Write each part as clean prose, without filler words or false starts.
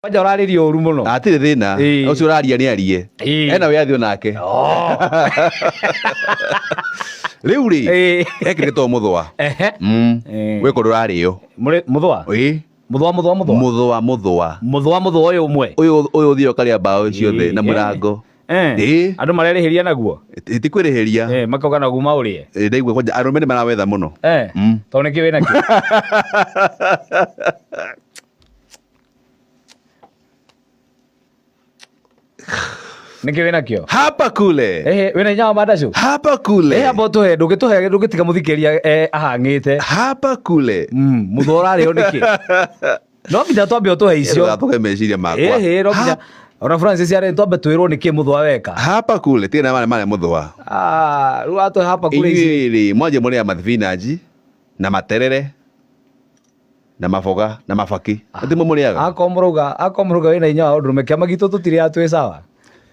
Kwanja ũrarĩria ũru mũno. Hatirĩ thĩna. Ĩĩ. Ũcio ũraria nĩ arie. Ĩĩ. Ena wĩyathi onake. Oh. Rĩu rĩ, Ĩĩ. ekĩrĩtwo mũthũa. Ehe. Ĩĩ. Gwĩ kũndũ ũrarĩo. Mũthũa? Ĩĩ. Mũthũa mũthũa mũthũa. Mũthũa mũthũa. Mũthũa mũthũa ũyũ ũmwe. Ũyũ ũthiĩ ũkarĩa mbaũ ciothe Ĩĩ. na mũrango. Eh. Ĩĩ. Andũ marerĩhĩria naguo. Ti kwĩrĩhĩria. Eh, makauga naguo maũrĩe. Ĩĩ, ndaigua kwanja arũme nĩ marawetha mũno. Eh. Tondũ nĩkĩ wĩnakĩo? Nĩkĩ wĩnakĩo? Hapa kule. Eh, wĩna hinya wa mandacũ? Hapa kule. Eh, amba ũtũhe, ndũngĩtũhe ndũngĩtiga mũthikĩrĩria ahang'ĩte. Hapa kule. Mũthũa ũrarĩo nĩkĩ? No nginya twambe ũtũhe icio. Ndũgatũke meciria makwa. Ĩhĩ, no nginya ona Francis arĩ twambe twĩrwo nĩkĩ mũthũa weka. Hapa kule tiga na marĩa mũthũa. Ah, rĩu watũhe hapa kule ici. Inyuĩ rĩ, mwanjie mũrĩa mathibinanji na materere na maboga na mabaki. Atĩ mo mũrĩaga. Akorwo mũrauga wĩna hinya wa ũndũrũme, kĩama gitũ tũtirĩaga twĩ sawa.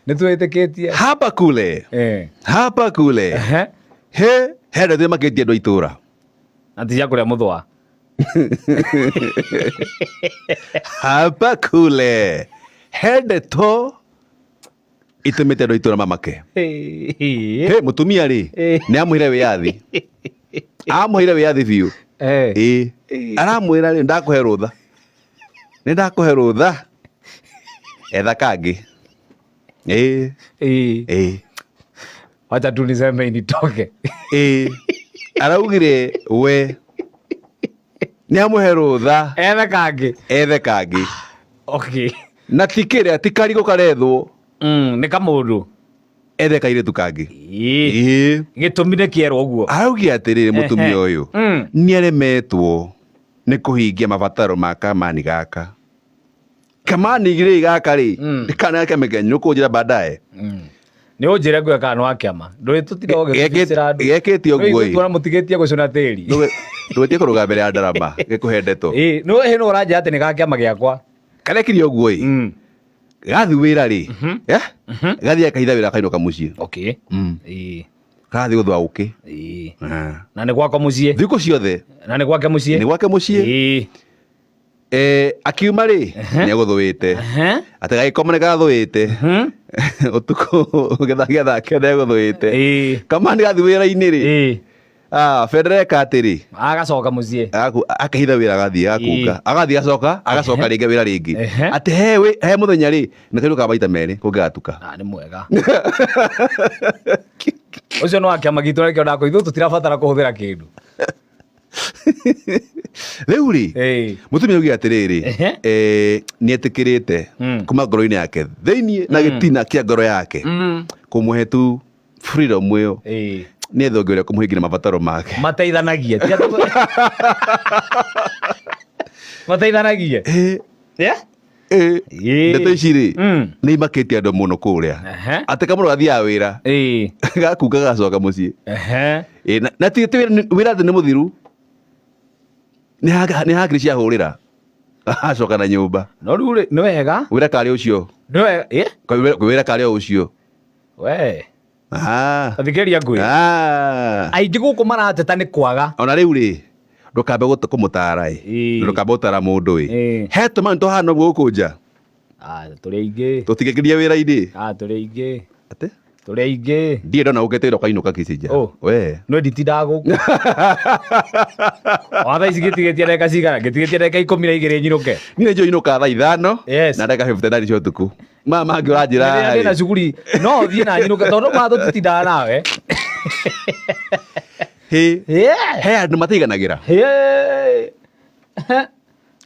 Nĩ twĩtĩkĩtie. Hapa kule. Eh. Hapa kule. Ehe. He, he ndeto ĩmakĩtie andũ a itũra. Na ti cia kũrĩa mũthũa. Hapa kule. He ndeto itũmĩte andũ a itũra mamake. He, mũtumia rĩ, nĩ amũheire wĩyathi. Amũheire wĩyathi biũ. Eh. Ĩĩ. Aramwĩra rĩ, ndakũhe rũtha. Nĩ ndakũhe rũtha. Etha kangĩ. Ĩĩ. Ĩĩ. Ĩĩ. Wacha tu niseme initoke. Ĩĩ. Araugire we nĩ amũhe rũtha. Ethe kangĩ. Ethe kangĩ. Okay. Na ti kĩrĩa, ti karigũ karethwo. Nĩ kamũndũ. Ethe kairĩtu kangĩ. Ĩĩ. Ĩĩ. Gĩtũmi nĩ kĩerwo ũguo. Araugire atĩrĩrĩ mũtumia ũyũ. Nĩ aremetwo nĩ kũhingia mabataro ma kamani gaka. Kamani rĩ gaka rĩ, kana gake mĩgenyo, nĩũkũnjĩra baadaye. Nĩ ũnjĩre ngwĩre kana nĩ wa kĩama. Ndũrĩ tũtinda ũgĩtũbicĩra andũ. Gekĩte ũguo Rĩu ĩ. tuona mũtigĩtie gũcũna tĩri. Ndũgĩtie kũrũga mbere ya ndarama gĩkũhe ndeto. Ĩĩ, nĩ hĩ no ũranjĩra atĩ nĩ ga kĩama gĩakwa. Karekire ũguo ĩ. Gathi wĩra rĩ. Eh? Gathi akahitha wĩra akainũka mũciĩ. Okay. Ĩĩ. Karathiĩ gũthũa ũkĩ. Ĩĩ. Na nĩ gwakwa mũciĩ. Thikũ ciothe. Na nĩ gwake mũciĩ. Nĩ gwake mũciĩ. Ĩĩ. Akiuma rĩ, nĩ egũthũĩte. Atĩ gagĩkoma nĩ gathũĩte. Ũtukũ gĩtha gĩathake nĩ egũthũĩte. Kamani gathiĩ wĩra-inĩ rĩ. Ah, bendera eka atĩrĩ. Agacoka mũciĩ. Akahitha wĩra agathiĩ agakunga. Agathiĩ agacoka, agacoka rĩngĩ wĩra rĩngĩ. Atĩ he mũthenya rĩ, nĩ kainũkaga maita merĩ kũngĩgatuka. Ah, nĩ mwega. Ũcio nĩ wa kĩama gitũ na nĩkĩo ndakũigua, ithuĩ tũtirabatara kũhũthĩra kĩndũ. Rĩu rĩ, mũtumia augire atĩrĩrĩ, nĩ etĩkĩrĩte kuma ngoro-inĩ yake thĩiniĩ na gĩtina kĩa ngoro yake kũmũhe tu freedom ĩyo. Nĩ ethe ũngĩ ũrĩa kũmũhingĩria mabataro make. Mateithanagie. Ti atĩ mateithanagie. Yeah? Ndeto ici rĩ, nĩ imakĩtie andũ mũno kũrĩa. Atĩ kamũndũ gathiaga wĩra. Gakunga gagacoka mũciĩ. Na ti wĩra atĩ nĩ mũthiru. Nĩ hakiri ciahũrĩra. Acoka na nyũmba. No rĩu rĩ, nĩ wega. Wĩra karĩ ũcio. Nĩ wega. Wĩra karĩ o ũcio. We. Thikĩrĩria ngwĩre. Aingĩ gũkũ marateta nĩ kwaga. Ona rĩu rĩ, ndũkambe kũmũtara ĩ. Ndũkambe gũtara mũndũ ĩ. He tũmani tũhana ũguo gũkũ nja. Ah, tũrĩ aingĩ. Tũtingĩkiria wĩra-inĩ. Ah, tũrĩ aingĩ. Atĩ? Tũrĩ aingĩ. Ndirĩ ndona ũkĩte wĩra ũkainũka Kichinja. Oh. We. No nditindaga gũkũ. Ona thaa ici ngĩtigĩtie ndagĩka cigana? Ngĩtigĩtie ndagĩka ikũmi na igĩrĩ nyinũke. Niĩ nĩ njũĩ inũkaga thaa ithano Yes. na ndagĩka 59 cia ũtukũ. Maya mangĩ ũranjĩra Rĩrĩa ndĩna rĩ. cuguri no thiĩ na nyinũke tondũ ma tũtitindaga nawe. Hĩ. Yeah. He andũ matiganagĩra. Hĩ.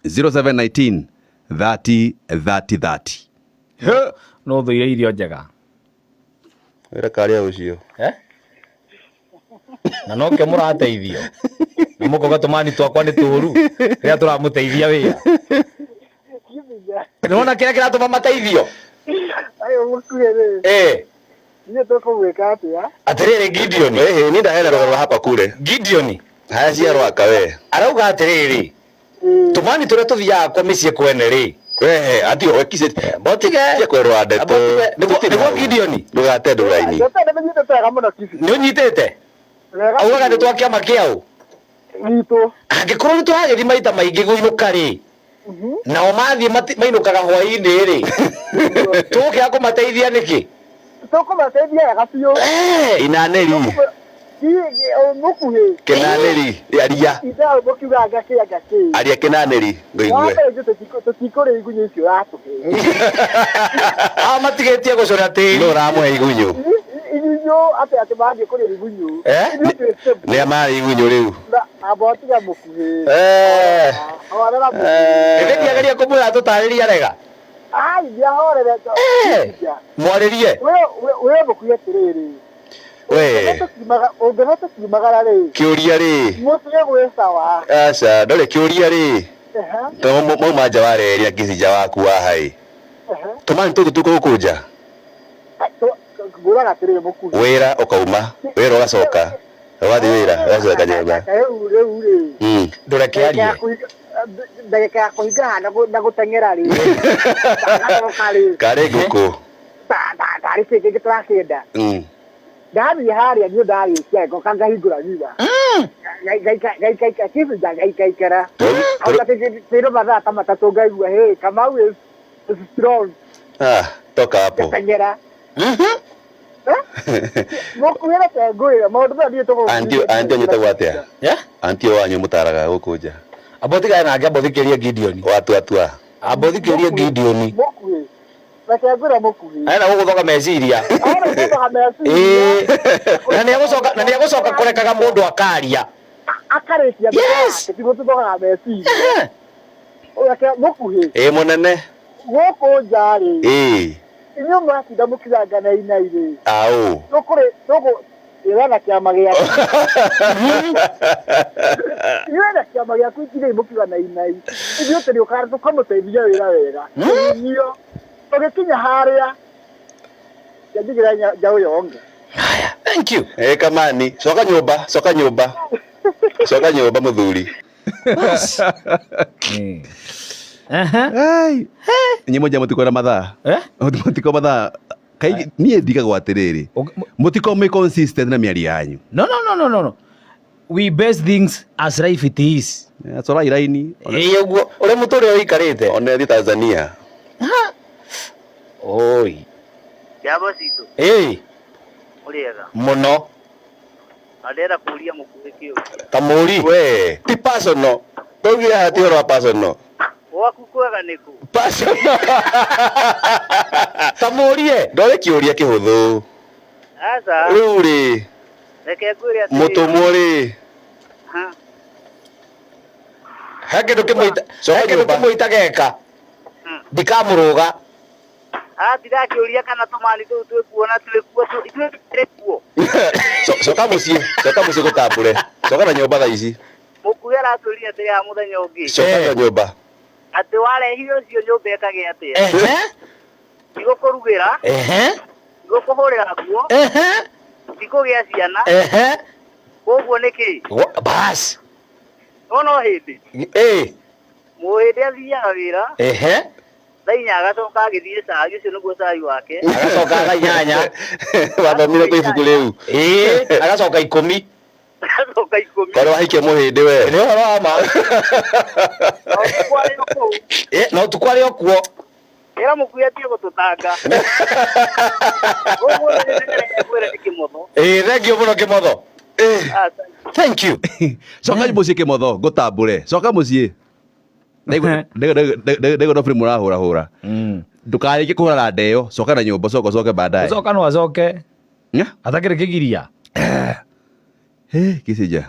0719 30 30 30. No thũire irio njega. Wĩra karĩa ũcio. Eh? Na nokĩo mũrateithio. Na mũkauga tũmani twakwa nĩ tũru rĩrĩa tũramũteithia wĩra. Nĩwona kĩrĩa kĩratũma mateithio? Ayo mũkuĩ rĩ. Ithuĩ tũkũgwĩka atĩa? Atĩrĩrĩ Gideon. Ĩhĩ, niĩ ndaheana rũgano rwa hapa kule. Gideon. Haya ciarwo aka we. Arauga atĩrĩrĩ, tũmani tũrĩa tũthiaga kwa mĩciĩ kwene rĩ. Wehe, ati we kise. Botige. Tia kwerwo ndeto. Nĩguo Gideon. Ndũgate ndũraini. Ndeto nĩ nyitĩte wega mũno Kisi. Nĩ ũnyitĩte? Wega Augaga nĩ twa kĩama kĩaũ? Gitũ. Angĩkorwo nĩ tũragĩthiĩ maita maingĩ gũinũka rĩ, Nao mathiĩ mainũkaga hwaĩ-inĩ rĩ, tũgũkĩaga kũmateithia nĩkĩ? Tũkũmateithia wega biũ. Inanĩri. Mũkuhĩ. Kĩnanĩri, aria. Ithaa mũkiuga ngakĩ ngakĩ. Aria kĩnanĩri, ngũigue. Wambere ithuĩ tũtikũrĩa igunyũ icio ũratũhe. Aa matigĩtie gũcũna tĩri. Nũ ũramũhe igunyũ? Igunyũ atĩ atĩ mathiĩ kũrĩa igunyũ. Ithuĩ twĩ stable. Nĩa marĩ igunyũ rĩu? Amba ũtiga mũkuhĩ. Horera mũkuhĩ. Ĩndĩ ndiageria kũmwĩra tũtarĩrie arega. Ai, ndiahorere. Mwarĩrie. We mũkuhĩ atĩrĩrĩ. We. Ũngĩona tũkiumagara rĩ. Kĩũria rĩ. Mũtige gwĩcawa. Aca, ndore kĩũria rĩ. To mauma nja wa reria Kĩcinja waku wa hai. Tũmani tũtũ tũkũ nja. Ngũraga atĩrĩrĩ mũkuhĩ. Wĩra ũkauma, wĩra ũgacoka. Ũgathiĩ wĩra, ũgacoka nyũmba. Rĩu rĩu rĩ. Ndũreke arie. Ndagĩka ya kũhinga na gũteng'era rĩ. Karĩ ngũkũ. Tarĩ kĩ kĩngĩ tũrakĩenda. Ndathiĩ harĩa niĩ ndarĩkia ngoka ngahingũra riũa. Ngaikaikara Kĩcinja ngaikaikara. Kĩndũ mathaa ta matatũ ngaigua hey Kamau is strong. Ah, toka hapo. Ngateng'era. Mũkuhĩ reke ngwĩre maũndũ maya ndiĩ tũgũkũ. Antio nyĩtagwo atĩa? Antio wanyu mũtaraga gũkũ nja. Amba ũtigane nake amba ũthikĩrĩrie Gideon. Watua tua. Amba ũthikĩrĩrie Gideon. Mũkuhĩ. Reke ngwĩre mũkuhĩ. Arenda gũgũthoga meciria. Arenda gũgũthoga meciria. Na nĩegũcoka kũrekaga mũndũ akaria. Akarĩkia mbere yake, ti gũtũthogaga meciria. Reke mũkuhĩ. Ĩ mũnene. Gũkũ nja rĩ. Ĩ. Inyuĩ mũratinda mũkiuga nainai rĩ. Aũ. Tũkũrĩ tũgũ ĩra na kĩama gĩaku. Inyuĩ na kĩama gĩaku itinai mũkiuga nainai. Ithuĩ tũrĩũkaga tũkamũteithia wĩra wega. Inyuĩ tũgĩkinya harĩa njanjigĩra njaũ yonge. Haya, thank you. Kamani, coka nyũmba, coka nyũmba. Coka nyũmba mũthuri. Inyuĩ mũnja mũtikona mathaa. Mũtikona mathaa. Kaingĩ niĩ ndigagwo atĩrĩrĩ. Mũtikorwo mwĩ consistent na mĩario yanyu. No, no, no, no, no, no. We base things as life it is. Corai raini. Ĩĩ ũguo, ũrĩa mũtũrĩre ũikarĩte. Ona thiĩ Tanzania. Oi. Jambo citũ. Ĩĩ. Ũrĩega. Mũno. Ndĩrenda kũũria mũkuhĩ kĩũria. Ta mũri. We, ti personal. Twaugire haha ti ũhoro wa personal. Gwaku kwega nĩ kũ? Personal. Ta mũrie. Ndore kĩũria kĩhũthũ. Aca. Rĩu rĩ. Reke ngwĩre atĩrĩrĩ. Mũtũmwo rĩ. He kĩndũ kĩmwe itageka. Ndikamũrũga. Ndirakĩũria kana tũmani tũu twĩkuo na twĩkuo ithuĩ tũrĩ kuo. Coka mũciĩ, coka mũciĩ gũtambũre. Coka na nyũmba thaa ici. Mũkuhĩ aratũria atĩrĩ haha mũthenya ũngĩ. Coka na nyũmba. Atĩ warehire ũcio nyũmba ĩkagĩa atĩa? Tigũkũrugĩra. Tigũkũhũrĩra nguo. Tikũgĩa ciana. Koguo nĩkĩ? Bas. No no hĩndĩ. Mũhĩndĩ athiaga wĩra. Thaa inya agacoka agĩthiĩ cai, ũcio nĩguo cai wake. Agacoka thaa inyanya. Wathomire kwĩ ibuku rĩu. Ĩĩ, agacoka ikũmi. Agacoka ikũmi. Korwo wahikia mũhĩndĩ we. Nĩ ũhoro wa ma. Na ũtukũ arĩ o kuo. Ĩra mũkuhĩ atige gũtũtanga. Ũguo nĩ ngwĩre nĩ Kĩmotho. Ĩĩ, thengiũ mũno Kĩmotho. Thank you. Coka mũciĩ Kĩmotho, ngũtambũre. Coka mũciĩ. Ndego no frame mũrahũra hũra. Ndũkarĩkie kũhũra na ndeo, coka na nyũmba, coka ũcoke baadaye. Ũcoka no acoke. Atakĩrĩ kĩgiria. Kĩcinja.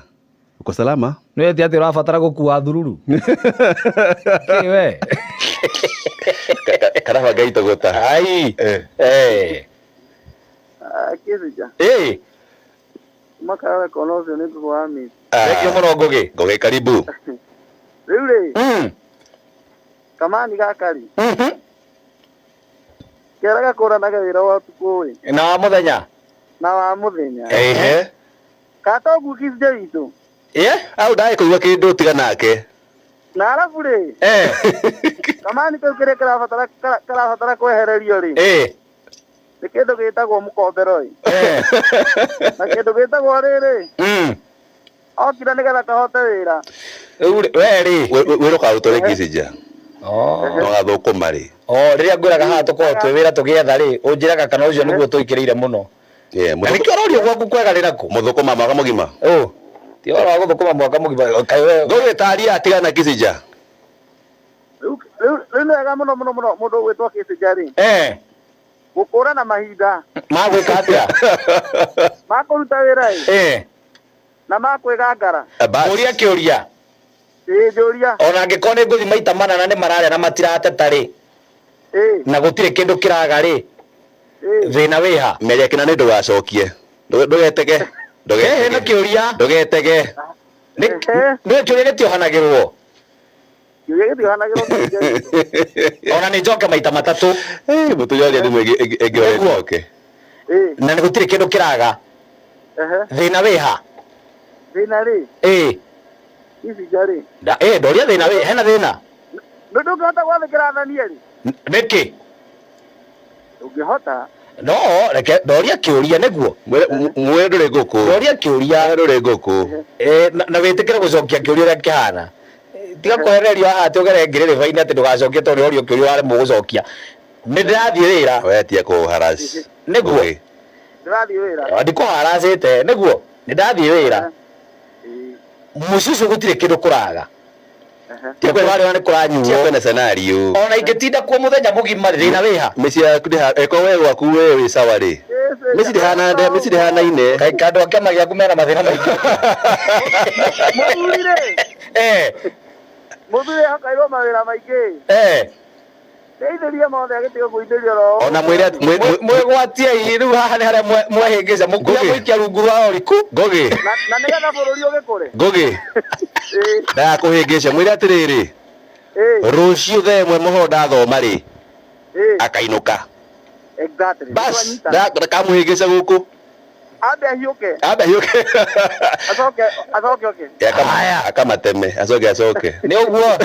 Uko salama? Nĩ wete atĩ ũrabatara gũkua thururu. Kĩ we? Karaba ngai tũgũta. Ai. Kĩcinja. Ĩĩ. Makarore kona ũcio nĩ Ngũgĩ wa Mĩtĩ. Thengiũ mũno Ngũgĩ. Ngũgĩ karibu. Rĩu rĩ. Kamani gaka rĩ. Kera gakũranaga wĩra wa ũtukũ ĩ. Na wa mũthenya. Na wa mũthenya. Katoguo Kĩcinja witũ. Au ndagĩ kũigua kĩndũ tiga nake. Na arabu rĩ. Kamani kau kĩrĩa karabatara kwehererio rĩ. Nĩ kĩndũ gĩtagwo mũkombero ĩ. Na kĩndũ gĩtagwo rĩrĩ. Okire nĩgetha kahote wĩra. Rĩu we rĩ. Wĩra ũkarutwo rĩ Kĩcinja? No gathũkũma rĩ. Rĩrĩa ngwĩraga haha tũkorwo twĩ wĩra tũgĩetha rĩ, ũnjĩraga kana ũcio nĩguo tũikĩrĩire mũno. Yeah, Na nĩkĩo ũrorio gwaku kwega rĩ nakũ? Mũthũkũma mwaka mũgima. Ti ũhoro wa gũthũkũma mwaka mũgima. Kaĩ we Ngũgĩ taria tigana na Kissinger. Rĩu rĩu nĩ wega mũno mũno mũno mũndũ ũgwĩtwo Kissinger rĩ. Gũkũra na mahinda. Ma gwĩka atĩa? Ma kũruta wĩra ĩ. Na ma kwĩgangara. Mũria kĩũria. Ĩĩ njũria. Ona angĩkorwo nĩ ngũthiĩ maita mana na nĩ mararĩa na matirateta rĩ. Na gũtirĩ kĩndũ kĩraga rĩ. Thĩna wĩha. Mĩario kĩna nĩ ndũgacokie. Ndũgetege. Ndũgetege. Na kĩũria. Ndũgetege. Nĩ kĩũria gĩtiohanagĩrwo. Kĩũria gĩtiohanagĩrwo. Ona nĩ njoke maita matatũ. Mũtumia ũrĩa thimũ ĩngĩ ĩcoke. Na nĩ gũtirĩ kĩndũ kĩraga. Thĩna wĩha. Thĩna rĩ. Kissinger rĩ. Ndoria thĩna wĩ, hena thĩna. Ndũngĩhota gwathĩkĩra athani erĩ. Nĩkĩ? Ndũngĩhota. No, reke ndoria kĩũria nĩguo. Mwĩre ndũrĩ ngũkũ. Ndoria kĩũria. Mwĩre ndũrĩ ngũkũ. Na wĩtĩkĩre gũcokia kĩũria ũrĩa kĩhana. Tiga kwehererio haha atĩ ũgere ngĩrĩrĩba-inĩ atĩ ndũgacokie tondũ nĩworio kĩũria ũraremwo gũcokia. Nĩ ndĩrathiĩ wĩra. We tiga kũharass. Nĩguo. Ndĩrathiĩ wĩra. Ndikũharacĩte nĩguo. Nĩ ndathiĩ wĩra. Mũciĩ ũcio gũtirĩ kĩndũ kũraga. Tiga kũrarĩwa nĩ kũranyuo. Tiga kwĩna scenario. Ona ingĩtinda kuo mũthenya mũgima thĩna wĩha. Mĩciĩ yaku ĩkorwo we gwaku we wĩ sawa rĩ. Mĩciĩ ndĩhanaine. Kaĩ andũ a kĩama gĩaku mena mathĩna maingĩ. Mũthuri rĩ. Mũthuri ehokeirwo mawĩra maingĩ. Ndeithĩrie mothe agĩtiga kũindĩrio roho. Ona mwĩre mwĩgwatiei rĩu haha nĩ harĩa mwehĩngĩca mũkuya mũikia rungu rwa rori ku. Ngũgĩ. Na nĩgetha bũrũri ũgĩkũre. Ngũgĩ. Ndagakũhĩngĩca mwĩre atĩrĩrĩ. Rũciũ thaa ĩmwe mũhoro ndathoma rĩ. Akainũka. Exactly. Bas, ndakamũhĩngĩca gũkũ. Ambe ahiũke. Ambe ahiũke. Acoke, acoke oke. Akamateme, acoke acoke. Nĩ ũguo.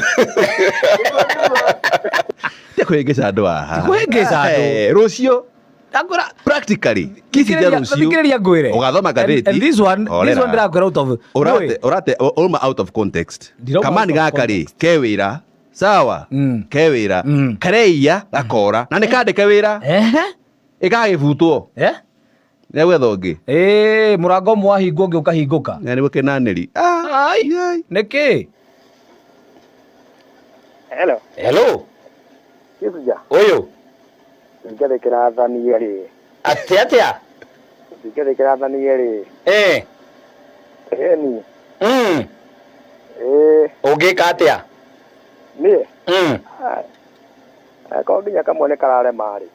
Tiga kũhĩngĩca andũ haha. Kũhĩngĩca andũ. Rũciũ. Practically. Kissinger rũciũ. Thikĩrĩria ngwĩre. Ũgathoma ngathĩti. And this one, this one ndĩrakwĩra out of. Ũrate ũruma out of context. Kamani gaka rĩ, ke wĩra. Sawa. Ke wĩra. Kareia gakora. Na nĩ kandĩke wĩra. Ĩgagĩbutwo. Nĩ gwetha ũngĩ. Mũrango ũmwe wahingwo ũngĩ ũkahingũka. Nĩguo kĩnanĩri. Nĩkĩ? Hello. Hello. Kissinger. Ũyũ. Ndingĩathĩkĩra athani erĩ. Atĩ atĩa? Ndingĩathĩkĩra athani erĩ. Ĩni. Ũngĩka atĩa? Niĩ? Akorwo nginya kamwe nĩ kararema rĩ.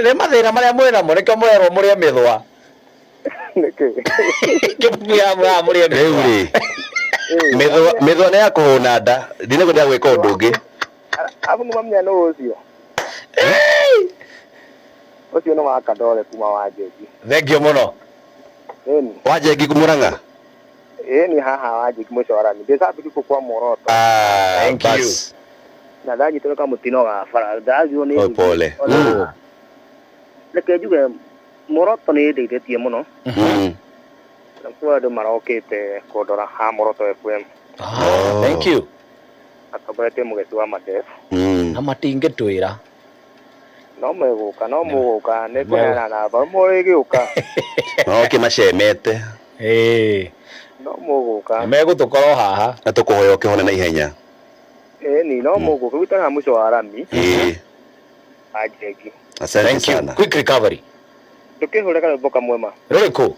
Nĩ mathĩna marĩa mwĩ namo nĩkĩo mũrerwo mũrĩe mĩthũa. Nĩkĩ? Kĩmbuya mũrĩe mĩthũa. Rĩu rĩ. Mĩthũa nĩ ya kũhũna nda. Ndinegwenda gwĩka ũndũ ũngĩ. Abu nĩ mamenya nũ ũcio. Ũcio nĩ wa Kandore kuma Wanjengi. Thengiũ mũno. Ĩni. Wanjengi Murang'a? Ĩni haha Wanjengi Mũcorani. Ndĩ Samburu kũ kwa Muoroto. Thank you. Na ndanyitwo kamũtino ga bara. Ndathiĩ nĩ. Pole. Reke njuge Muoroto nĩ ĩndeithĩtie mũno. Na kwĩ andũ marokĩte kũndora ha Muoroto FM. Thank you. Atongoretie mũgeci wa Madef. Na matingĩtwĩra. No megũka, no mũgũka, nĩ kũheana namba, mũrĩgĩũka. No kĩmacemete. No mũgũka. Nĩ megũtũkorwo haha. Na tũkũhoya ũkĩhone na ihenya. Ĩni, no mũgũka, gwitũ na mũico wa rami. Anjengi. Asante sana. Quick recovery. Ndũkĩhũre karwĩmbo kamwe ma. Rũrĩkũ?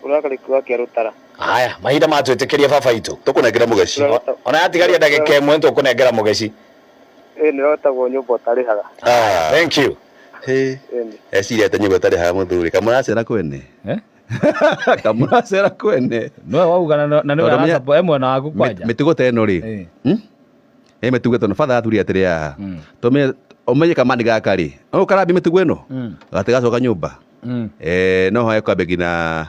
Ũrĩa karĩkua kĩa rũtara. Haya, mahinda matwĩtĩkĩria baba itũ. Tũkũnengera mũgeci. Ona yatigaria ndagĩka ĩmwe tũkũnengera mũgeci. Nĩ rwetagwo nyũmba ũtarĩhaga. Thank you. Eciria atĩ nyũmba ũtarĩhaga mũthuri. Kamũracera kwene. Kamũracera kwene. Nĩwe wauga na nĩwe arasupport, e mwena waku kwanja. Mĩtugo ta ĩno rĩ. Mĩtugo tondũ batha athuri atĩrĩ haha. Ũmenye kamani gaka rĩ. No ũkarambia mĩtugo ĩno. Gatigacoka nyũmba. No hoye kwambia nginya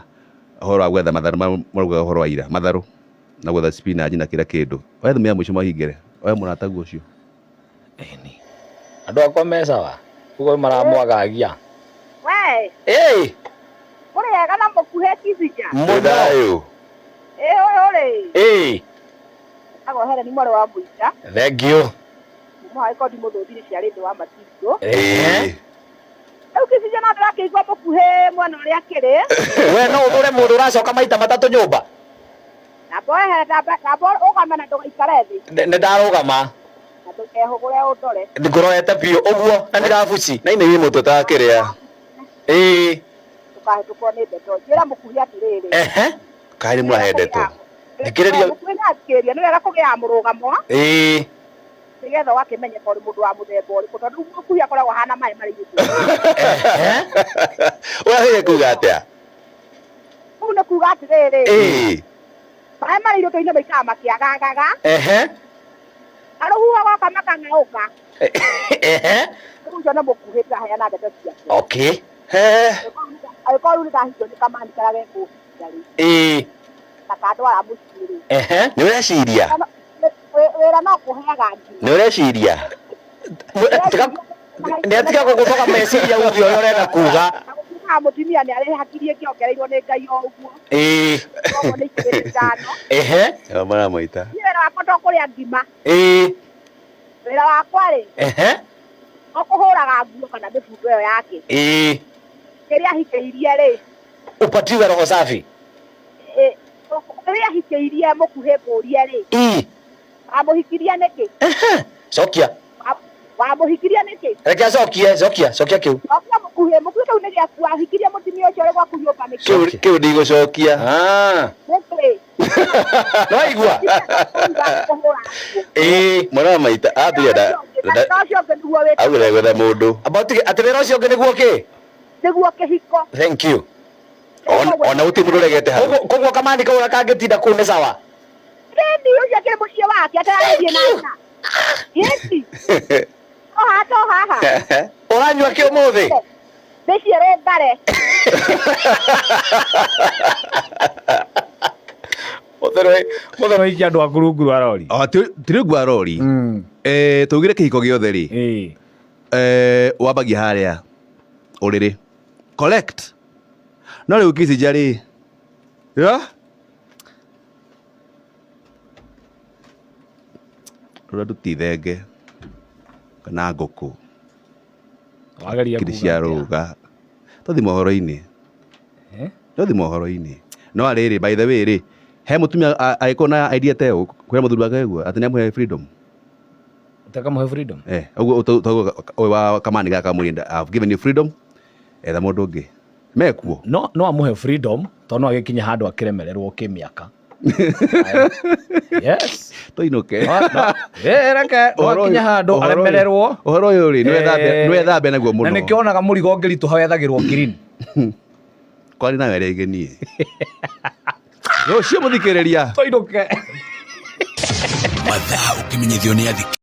ũhoro wa gwetha matharũ maraugaga ũhoro wa ira. Matharũ na gwetha spinach na kĩrĩa kĩndũ. Oya thimũ ya mũico mahingĩre. Oya mũrataguo ũcio. Andũ akwa me sawa. Ugo maramwagagia. We. Mũrĩega na mũkuhĩ Kissinger. Mũno. Ũyũ rĩ. Agwo Helen mwarĩ wa Mũita. Thank you. Kuma agĩkorwo ndimũthũthi nĩ ciarĩte wa matingo. Ĩĩ. Rĩu Kĩbija no ndĩrakĩigua mũkuhĩ mwena ũrĩa akĩrĩ. We no ũthũre mũndũ ũracoka maita matatũ nyũmba. Namba wehere, namba ũgame na ndũgaikare thĩ. Nĩ ndarũgama. Na ndũkehũgũre ũndore. Ngũrorete biũ ũguo na ndirabuci. Na inĩ mũtwe takĩrĩa. Ĩĩ. Ndũkahĩtũkwo nĩ ndeto. Njĩra mũkuhĩ atĩrĩrĩ. Ehe. Kaĩ nĩ mũrahe ndeto. Thikĩrĩria. Mũkuhĩ na thikĩrĩria, nĩ wega kũgĩa mũrũgamo. Ĩĩ. Nĩgetha ũgakĩmenyeka ũrĩ mũndũ wa mũthemba ũrĩkũ, tondũ rĩu mũkuhĩ akoragwo ahana maĩ marĩ igũrũ. Ũrahĩire kuga atĩa? Kũu nĩ kuga atĩrĩrĩ. Ĩĩ. Maĩ marĩ irũtũ-inĩ maikaraga makĩagagaga. Ehe. Na rũhuho rwoka makang'aũka. Ehe. Rĩu ũcio nĩ mũkuhĩ ndĩraheana ndeto ciake. Okay. Angĩkorwo rĩu nĩndahikio nĩ kamani karĩa gekũhikia rĩ. Ĩĩ. Na kandwara mũciĩ rĩ. Ehe. Nĩ ũreciria? Wĩra no kũheaga ngima. Nĩ ũreciria? Nĩ atiga gũgũthoga meciria uge ũrĩa ũrenda kuga. Na gũtuĩkaga mũtumia nĩ arĩ hakiri ĩngĩongereirwo nĩ Ngai o ũguo. Ĩĩ. Koguo nĩ ikĩrĩte ithano. Ehe. Ĩyo maramũita. Niĩ wĩra wakwa to kũrĩa ngima. Ĩĩ. Wĩra wakwa rĩ. Ehe. No kũhũraga nguo kana mĩbuto ĩyo yake. Ĩĩ. Kĩrĩa ahikĩirie rĩ. Upatiwe roho safi. Kĩrĩa ahikĩirie mũkuhĩ ngũrie rĩ. Ĩĩ. Wamũhikirie nĩkĩ? Ehe. Cokia. Wamũhikirie nĩkĩ? Reke acokie, cokia, cokia kĩu. Cokia mũkuhĩ, mũkuhĩ kĩu nĩ gĩaku, wahikirie mũtumia ũcio ũrĩ gwaku nyũmba nĩkĩ? Kĩu ndigũcokia. Nĩkĩ? No igua. Ĩĩ. Mwana wa maita ambire nda Wĩra ũcio ũngĩ nĩguo wĩtagwo. augire gwetha mũndũ. Amba ũtige atĩ wĩra ũcio ũngĩ nĩguo kĩ? Nĩguo kĩhiko. Thank you. Ona gũtirĩ mũndũ ũregete hau. Koguo kamani kau ũrĩa kangĩtinda kũu nĩ sawa. Gĩndi ũcio akĩrĩ mũciĩ wake atararĩrie na nyina. Gĩndi. To haha to haha. Ũranyua kĩ ũmũthĩ? Ndĩciĩre ngare. Mũthero ikia andũ aku rungu rwa rori. Ti rungu rwa rori. Tũugire kĩhiko gĩothe rĩ. Wambagia harĩa ũrĩrĩ. Collect. No rĩu Kĩcinja rĩ. Ya? Rora nduti thenge kana ngũkũ. Wageria Kiri kuga cia atĩa? rũga. Tũthi mohoro-inĩ. Tũthi mohoro-inĩ. No arĩrĩ, by the way rĩ, he mũtumia angĩkorwo na idea ta ĩyo kwĩra mũthuri wake ũguo atĩ nĩamũhe freedom. Ũtakamũhe freedom? Ũguo ũyũ wa kamani gaka kamũrinda, I've given you freedom, etha mũndũ ũngĩ. Mekuo. No no amũhe freedom tondũ no agĩkinye handũ akĩremererwo kĩmĩaka. Yes. Tũinũke. Reke no akinye handũ aremererwo. Ũhoro ũyũ rĩ, nĩwethambe naguo mũno. Na nĩkĩo wonaga mũrigo ũngĩritũha wethagĩrwo green. Kwani nawe rĩngĩ niĩ. Rũciũ mũthikĩrĩria. Tũinũke. Mathaa ũkĩmenyithio nĩ athikĩrĩria.